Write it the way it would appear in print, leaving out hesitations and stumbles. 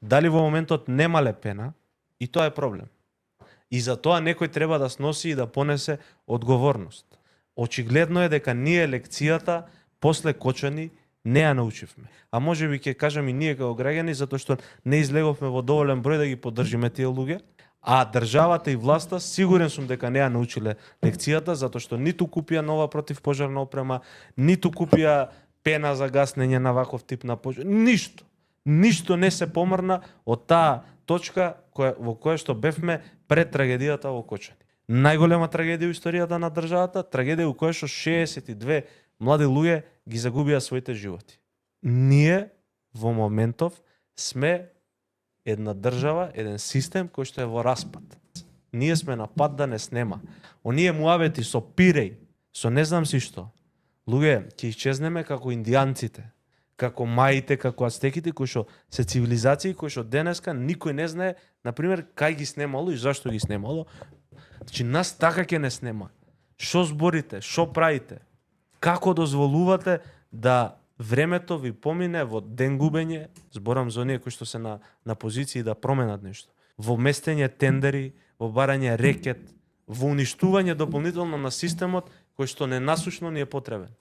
Дали во моментот немале пена, и тоа е проблем. И за тоа некој треба да сноси и да понесе одговорност. Очигледно е дека ние лекцијата после Кочани не ја научивме. А може би ќе кажам и ние како граѓани, затоа што не излеговме во доволен број да ги поддржиме тие луѓе, а државата и власта сигурен сум дека не ја научиле лекцијата, затоа што ниту купија нова противпожарна опрема, ниту купија пена за гаснење на ваков тип на пожар, ништо. Ништо не се помрна од таа точка во која што бевме пред трагедијата во Кочани. Најголема трагедија во историјата на државата, трагедија во која што 62 млади луѓе ги загубија своите животи. Ние во моментов сме една држава, еден систем кој што е во распад. Ние сме на пат да не снема. Оние муавети со пиреј, со не знам си што. Луѓе, ќе исчезнеме како индијанците, како маите, како ацтеките, кои што се цивилизации, кои што денеска никој не знае, например, кај ги снемало и зашто ги снемало. Значи, нас така ќе не снема. Шо зборите, шо правите? Како дозволувате да времето ви помине во ден губење, зборам за оние кои што се на позиции да променат нешто, во местење тендери, во барање рекет, во уништување дополнително на системот кој што ненасушно ни е потребен.